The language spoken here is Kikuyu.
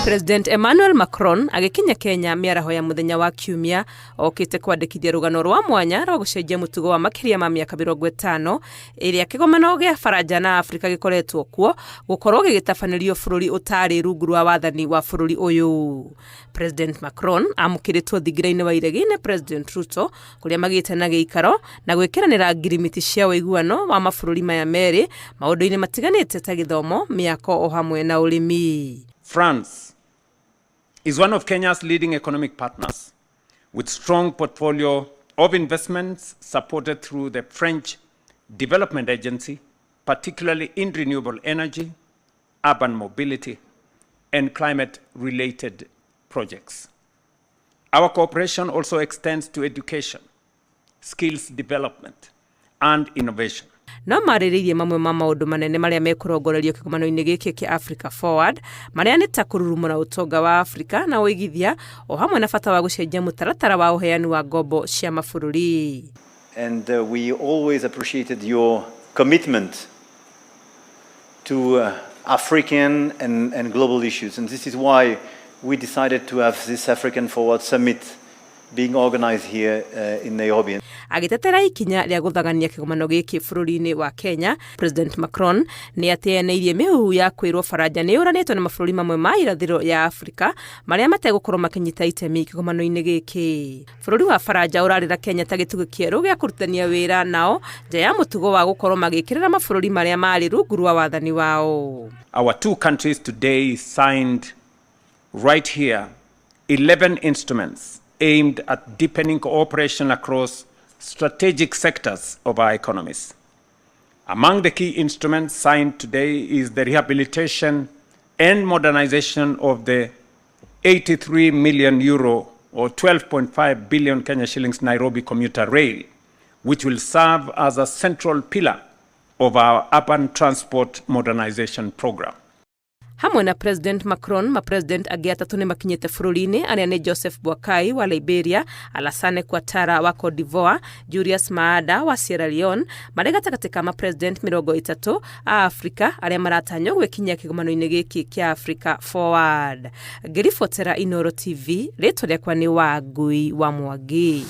President Emmanuel Macron agĩkinya Kenya mĩaraho ya mũthenya wa Kiumia okĩte kwandĩkithia rũgano rwa mwanya rwa gũcenjia mũtugo wa makĩria ma mĩaka 50 ĩrĩa kĩgomano gĩa Faranja na Afrika gĩkoretwo kuo gũkorwo gĩgĩtabanĩrio bũrũri ũtarĩ rungu rwa wathani wa bũrũri ũyũ. President Macron amũkĩrĩtwo thingira-inĩ wa iregi nĩ President Ruto kũrĩa magĩte na gĩikaro na gwĩkĩranĩra ngirimiti cia ũiguano wa mabũrũri maya merĩ maũndũ-inĩ matiganĩte ta gĩthomo, mĩako o hamwe na ũrĩmi. France is one of Kenya's leading economic partners with strong portfolio of investments supported through the French Development Agency, particularly in renewable energy, urban mobility, and climate-related projects. Our cooperation also extends to education, skills development, and innovation. No marĩrĩirie mamwe ma maũndũ manene marĩa mekũrongorerio kĩgomano-inĩ gĩkĩ kĩa Africa Forward, marĩa nĩ ta kũrurumũra ũtonga wa Afrika na ũigithia o hamwe na bata wa gũcenjia mũtaratara wa ũheani wa ngombo cia mabũrũri. And we always appreciated your commitment to African and global issues. And this is why we decided to have this African Forward Summit being organized here in Nairobi. Agĩtetera ikinya rĩa gũthagania kĩgomano gĩkĩ bũrũri-inĩ wa Kenya, President Macron nĩ ateanĩirie mĩhuhu ya kwĩrwo Faranja nĩ yũranĩtwo na mabũrũri mamwe ma irathĩro ya Afrika marĩa mategũkorwo makĩnyita itemi kĩgomano-inĩ gĩkĩ. Bũrũri wa Faranja ũrarĩra Kenya ta gĩtugĩ kĩerũ gĩa kũrutithania wĩra nao nja ya mũtugo wa gũkorwo magĩkĩrĩra mabũrũri marĩa marĩ rungu rwa wathani wao. Our two countries today signed right here 11 instruments aimed at deepening cooperation across strategic sectors of our economies. Among the key instruments signed today is the rehabilitation and modernization of the €83 million or 12.5 billion Kenya shillings Nairobi commuter rail, which will serve as a central pillar of our urban transport modernization program. Hamwe na President Macron, mapresident angĩ atatũ nĩ makinyĩte bũrũri-inĩ, arĩa nĩ Joseph Boakai wa Liberia, Alassane Ouattara wa Cote d'Ivoire, Julius Maada wa Sierra Leone, marĩ gatagatĩ ka mapresident 30 a Afrika arĩa maratanywo gwĩkinyia kĩgomano-inĩ gĩkĩ kĩa Africa Forward. Ngĩribotera Inooro TV, rĩtwa rĩakwa nĩ Wangui wa Mwangi.